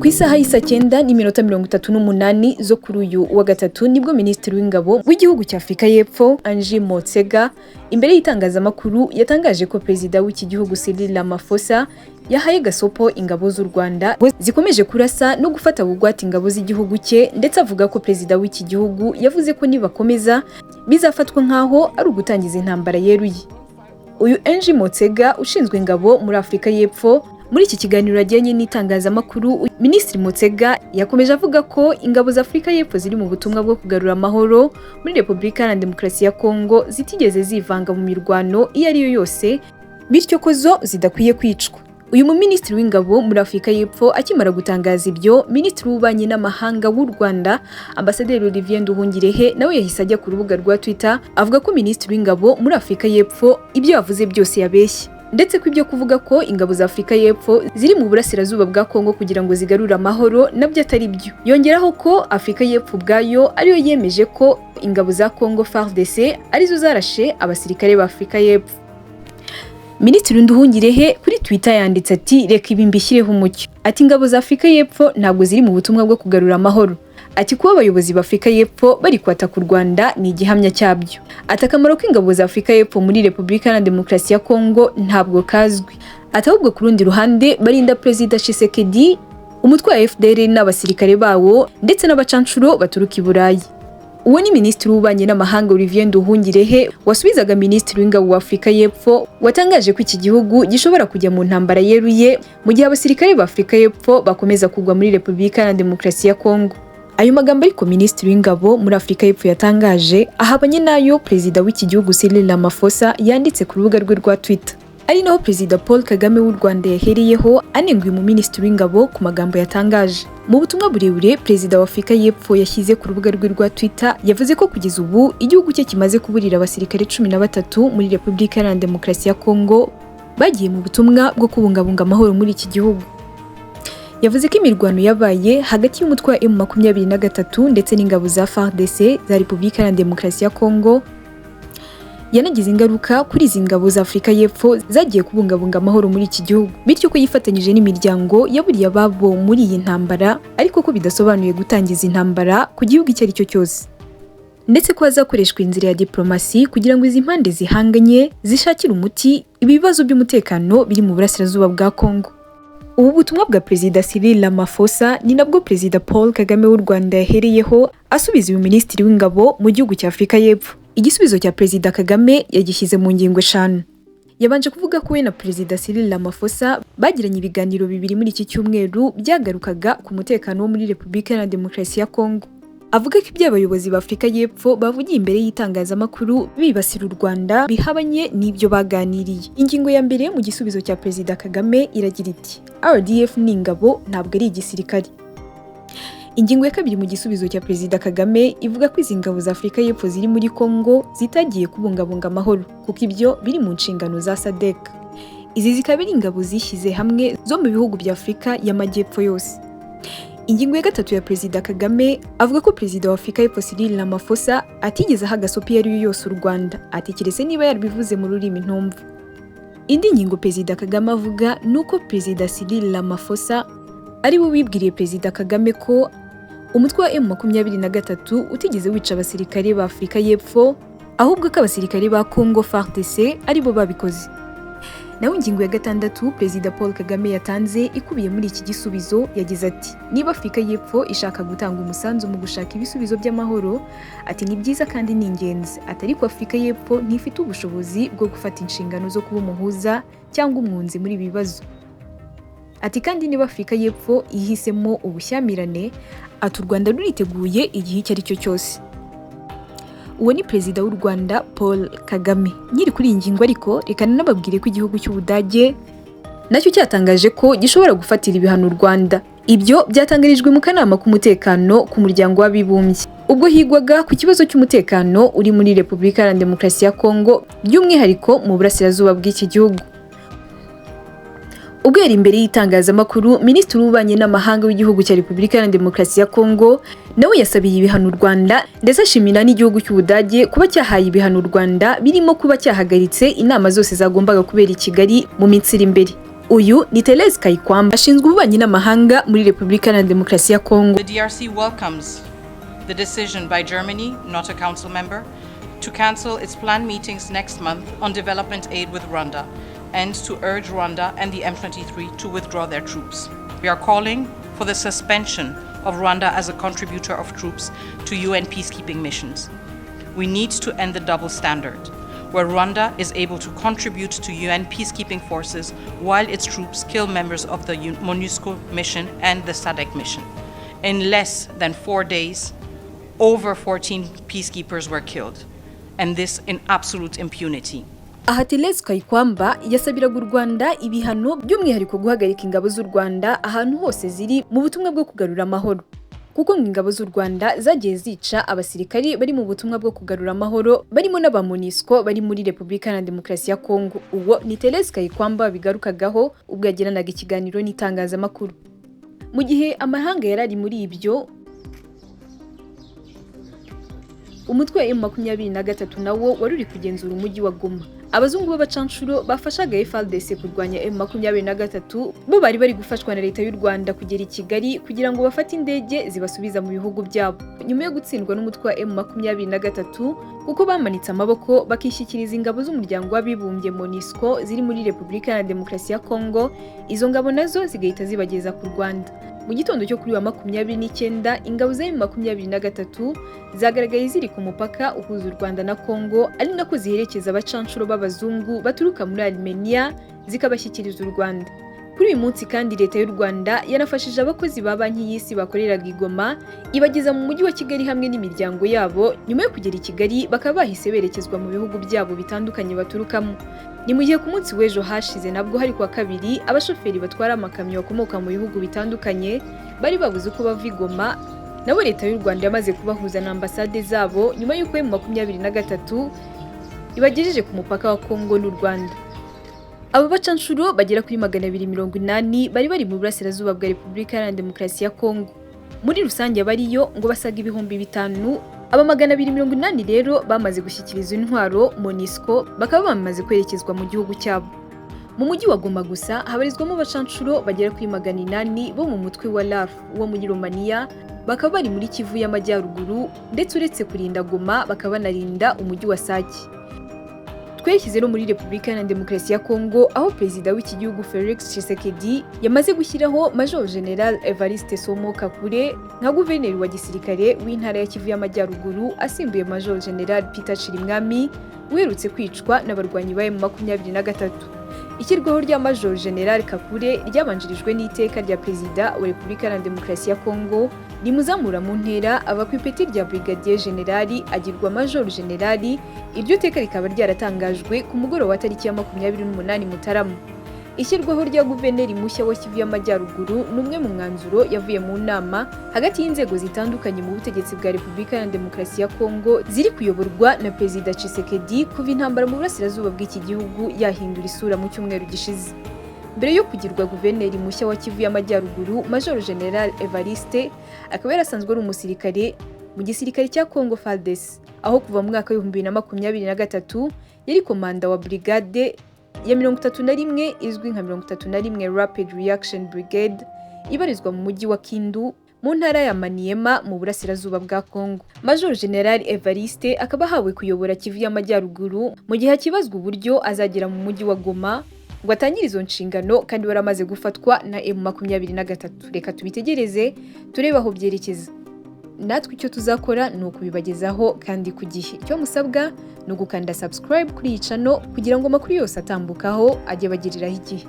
Ku isaha y'isa 9:38 zo kuri uyu wa gatatu, nibwo Minisitiri w'Ingabo w'igihugu cya Afurika y'Epfo, Angie Motshekga, imbere y'itangazamakuru yatangaje ko Perezida w'iki gihugu, Cyril Ramaphosa, yahaye gasopo ingabo z'u Rwanda zikomeje kurasa no gufata bugwate ingabo z'igihugu cye, ndetse avuga ko Perezida w'iki gihugu yavuze ko nibakomeza bizafatwa nk'aho ari ugutangiza intambara yeruye. Uyu Angie Motshekga ushinzwe ingabo muri Afurika y'Epfo, muri iki kiganiro yagiranye n'itangazamakuru, Minisitiri Motshekga yakomeje avuga ko ingabo za Afurika y'Epfo ziri mu butumwa bwo kugarura amahoro muri Repubulika Iharanira Demokarasi ya Kongo zitigeze zivanga mu mirwano iyo ari yo yose, bityo ko zo zidakwiye kwicwa. Uyu muminisitiri w'ingabo muri Afurika y'Epfo akimara gutangaza ibyo, Minisitiri w'Ububanyi n'Amahanga w'u Rwanda, Ambasaderi Olivier Nduhungirehe, nawe yahise ajya ku rubuga rwa Twitter avuga ko Minisitiri w'Ingabo muri Afurika y'Epfo ibyo yavuze byose yabeshye, ndetse ko ibyo kuvuga ko ingabo za Afurika y'Epfo ziri mu burasirazuba bwa Kongo kugira ngo zigarure amahoro nabyo atari byo. Yongeraho ko Afurika y'Epfo ubwayo ariyo yemeje ko ingabo za Kongo FARDC arizo zarashe abasirikare ba Afurika y'Epfo. Minisitiri Nduhungirehe kuri Twitter yanditse ati: "Reka ibi mbishyireho umucyo." Ati: "Ingabo za Afurika y'Epfo ntabwo ziri mu butumwa bwo kugarura amahoro." Ati: "Kuba abayobozi ba Afurika y'Epfo bari kwataka u Rwanda ni igihamya cyabyo." Ati: "Akamaro k'ingabo za Afurika y'Epfo muri Repubulika Iharanira Demokarasi ya Kongo ntabwo kazwi." Ati: "Ahubwo ku rundi ruhande barinda Perezida Tshisekedi, umutwe wa FDLR n'abasirikare bawo, ndetse n'abacanshuro baturuka i Burayi." Uwo ni Minisitiri w'Ububanyi n'Amahanga Olivier Nduhungirehe wasubizaga Minisitiri w'Ingabo wa Afurika y'Epfo watangaje ko iki gihugu gishobora kujya mu ntambara yeruye mu gihe abasirikare ba Afurika y'Epfo bakomeza kugwa muri Repubulika Iharanira Demokarasi ya Kongo. Ayo magambo ariko Minisitiri w'Ingabo muri Afurika y'Epfo yatangaje ahabanye n'ayo Perezida w'iki gihugu, Cyril Ramaphosa, yanditse ku rubuga rwe rwa Twitter, ari naho Perezida Paul Kagame w'u Rwanda yahereyeho anenga uyu muminisitiri w'ingabo ku magambo yatangaje. Mu butumwa burebure Perezida wa Afurika y'Epfo yashyize ku rubuga rwe rwa Twitter, yavuze ko kugeza ubu igihugu cye kimaze kuburira abasirikare 13 muri Repubulika Iharanira Demokarasi ya Kongo bagiye mu butumwa bwo kubungabunga amahoro muri iki gihugu. Yavuze ko imirwano yabaye hagati y'umutwe wa M23 ndetse n'ingabo za FARDC za Repubulika Iharanira Demokarasi ya Kongo yanagize ingaruka kuri izi ngabo za Afurika y'Epfo zagiye kubungabunga amahoro muri iki gihugu, bityo ko yifatanyije n'imiryango yaburiye ababo muri iyi ntambara, ariko ko bidasobanuye gutangiza intambara ku gihugu icyo ari cyo cyose, ndetse ko hazakoreshwa inzira ya diplomasi kugira ngo izi mpande zihanganye zishakire umuti ibibazo by'umutekano biri mu burasirazuba bwa Kongo. Ubu butumwa bwa Perezida Cyril Ramaphosa ni nabwo Perezida Paul Kagame w'u Rwanda yahereyeho asubiza uyu minisitiri w'ingabo mu gihugu cya Afurika y'Epfo. Igisubizo cya Perezida Kagame yagishyize mu ngingo eshanu. Yabanje kuvuga ko we na Perezida Cyril Ramaphosa bagiranye ibiganiro bibiri muri iki cyumweru byagarukaga ku mutekano wo muri Repubulika Iharanira Demokarasi ya Kongo. Avuga ko ibyo abayobozi ba Afurika y'Epfo bavugiye imbere y'itangazamakuru bibasira u Rwanda bihabanye n'ibyo baganiriye. Ingingo ya mbere mu gisubizo cya Perezida Kagame iragira iti: "RDF ni ingabo, ntabwo ari igisirikare." Ingingo ya kabiri mu gisubizo cya Perezida Kagame ivuga ko izi ngabo za Afurika y'Epfo ziri muri Kongo zitagiye kubungabunga amahoro, kuko ibyo biri mu nshingano za SADC. Izi zikaba ari ingabo zishyize hamwe zo mu bihugu bya Afurika y'Amajyepfo yose. Ingingo ya gatatu ya Perezida Kagame avuga ko Perezida wa Afurika y'Epfo, Cyril Ramaphosa, atigeze aha gasopo iyo ari yo yose u Rwanda, ati keretse niba yarabivuze mu rurimi ntumva. Indi ngingo Perezida Kagame avuga ni uko Perezida Cyril Ramaphosa ari we wibwiriye Perezida Kagame ko umutwe wa M23 utigeze wica abasirikare ba Afurika y'Epfo, ahubwo ko abasirikare ba Congo FARDC aribo babikoze. Naho ingingo ya gatandatu Perezida Paul Kagame yatanze ikubiye muri iki gisubizo, yagize ati: "Niba Afurika y'Epfo ishaka gutanga umusanzu mu gushaka ibisubizo by'amahoro," ati, "ni byiza kandi ni ingenzi," ati, "ariko Afurika y'Epfo ntifite ubushobozi bwo gufata inshingano zo kuba umuhuza cyangwa umwunzi muri ibi bibazo." Ati: "Kandi niba Afurika y'Epfo ihisemo ubushyamirane," ati, "u Rwanda ruriteguye igihe icyo ari cyo cyose." Uwo ni Perezida w'u Rwanda Paul Kagame. Nkiri kuri iyi ngingo ariko, reka nanababwire ko igihugu cy'Ubudage nacyo cyatangaje ko gishobora gufatira ibihano u Rwanda. Ibyo byatangarijwe mu kanama k'umutekano ku Muryango w'Abibumbye ubwo higwaga ku kibazo cy'umutekano uri muri Repubulika Iharanira Demokarasi ya Kongo, by'umwihariko mu burasirazuba bw'iki gihugu. Ubwo yari imbere y'itangazamakuru, Minisitiri w'Ububanyi n'Amahanga w'igihugu cya Repubulika Iharanira Demokarasi ya Kongo nawe yasabiye ibihano u Rwanda, ndetse ashimira n'igihugu cy'Ubudage kuba cyahaye ibihano u Rwanda, birimo kuba cyahagaritse inama zose zagombaga kubera i Kigali mu minsi iri imbere. Uyu ni Therese Kayikwamba, ashinzwe ububanyi n'amahanga muri Repubulika Iharanira Demokarasi ya Kongo. The DRC welcomes the decision by Germany, not a council member, to cancel its planned meetings next month on development aid with Rwanda and to urge Rwanda and the M23 to withdraw their troops. We are calling for the suspension of Rwanda as a contributor of troops to UN peacekeeping missions. We need to end the double standard, where Rwanda is able to contribute to UN peacekeeping forces while its troops kill members of the MONUSCO mission and the SADC mission. In less than 4 days, over 14 peacekeepers were killed, and this in absolute impunity. Aha Therese Kayikwamba yasabiraga u Rwanda ibihano, by'umwihariko guhagarika ingabo z'u Rwanda ahantu hose ziri mu butumwa bwo kugarura amahoro, kuko ngo ingabo z'u Rwanda zagiye zica abasirikari bari mu butumwa bwo kugarura amahoro, barimo n'aba MONUSCO bari muri Repubulika Iharanira Demokarasi ya Kongo. Uwo ni Therese Kayikwamba bigarukagaho ubwo yagiranaga ikiganiro n'itangazamakuru. Mu gihe amahanga yari ari muri ibyo, umutwe wa M23 nawo wari uri kugenzura umujyi wa Goma. Abazungu b'abacanshuro bafashaga FARDC kurwanya M23 bo bari bari gufashwa na leta y'u Rwanda kugera i Kigali kugira ngo bafate indege zibasubiza mu bihugu byabo nyuma yo gutsindwa n'umutwe wa M23, kuko bamanitse amaboko bakishyikiriza ingabo z'umuryango w'abibumbye MONUSCO ziri muri Repubulika Iharanira Demokarasi ya Kongo. Izo ngabo nazo zigahita zibageza ku Rwanda. Mu gitondo cyo kuri wa 29, ingabo za M23 zagaragaye ziri ku mupaka uhuza u Rwanda na Kongo, ari nako ziherekeza abacanshuro b'abazungu baturuka muri Armenia zikabashyikiriza u Rwanda. Kuri uyu munsi kandi, leta y'u Rwanda yanafashije abakozi ba Banki y'Isi bakoreraga i Goma, ibageza mu mujyi wa Kigali hamwe n'imiryango yabo. Nyuma yo kugera i Kigali bakaba bahise berekezwa mu bihugu byabo bitandukanye baturukamo. Ni mu gihe ku munsi w'ejo hashize, nabwo hari kuwa kabiri, abashoferi batwara amakamyo bakomoka mu bihugu bitandukanye bari babuze uko bava i Goma, nabo leta y'u Rwanda yamaze kubahuza na ambasade zabo nyuma y'uko M23 ibagejeje ku mupaka wa Kongo n'u Rwanda. Aba bacanshuro bagera kuri 280 bari bari mu burasirazuba bwa Repubulika Iharanira Demokarasi ya Kongo. Muri rusange abariyo ngo basaga 5000. Aba 280 rero bamaze gushyikiriza intwaro MONUSCO, bakaba bamaze kwerekezwa mu gihugu cyabo. Mu mujyi wa Goma gusa habarizwamo abacanshuro bagera kuri 800 bo mu mutwe wa LAF wo muri Romania, bakaba bari muri Kivu y'Amajyaruguru, ndetse uretse kurinda Goma bakaba banarinda umujyi wa Sake. Twerekeze no muri Repubulika Iharanira Demokarasi ya Kongo, aho perezida w'iki gihugu Felix Tshisekedi yamaze gushyiraho Major General Evariste Somo Kakule nka guverineri wa gisirikare w'intara ya Kivu y'Amajyaruguru, asimbuye Major General Peter Chirimwami uherutse kwicwa n'abarwanyi ba M23. Ishyirwaho rya Major General Kakule ryabanjirijwe n'iteka rya Perezida wa Repubulika Iharanira Demokarasi ya Kongo rimuzamura mu ntera, ava ku ipeti rya Brigadier General agirwa Major General. Iryo teka rikaba ryaratangajwe ku mugoroba wa tariki ya 28 Mutarama. Ishyirwaho rya guverineri mushya wa Kivu y'Amajyaruguru ni umwe mu mwanzuro yavuye mu nama hagati y'inzego zitandukanye mu butegetsi bwa Repubulika Iharanira Demokarasi ya Kongo ziri kuyoborwa na Perezida Tshisekedi kuva intambara mu burasirazuba bw'iki gihugu yahindura isura mu cyumweru gishize. Mbere yo kugirwa guverineri mushya wa Kivu y'Amajyaruguru, Major General Evariste akaba yarasanzwe ari umusirikare mu gisirikare cya Congo FARDC, aho kuva mu mwaka wa 2023 yari komanda wa brigade ya 31 izwi nka 31 Rapid Reaction Brigade, ibarizwa mu mujyi wa Kindu mu ntara ya Maniema mu burasirazuba bwa Congo. Major General Evariste akaba ahawe kuyobora Kivu y'Amajyaruguru mu gihe hakibazwa uburyo azagera mu mujyi wa Goma ngo atangire izo nshingano kandi waramaze gufatwa na M23. Reka tubitegereze turebe aho byerekeza. Natwe icyo tuzakora ni ukubibagezaho kandi ku gihe. Icyo musabwa ni ugukanda subscribe kuri iyi channel kugira ngo amakuru yose atambukaho ajye abagiriraho igihe.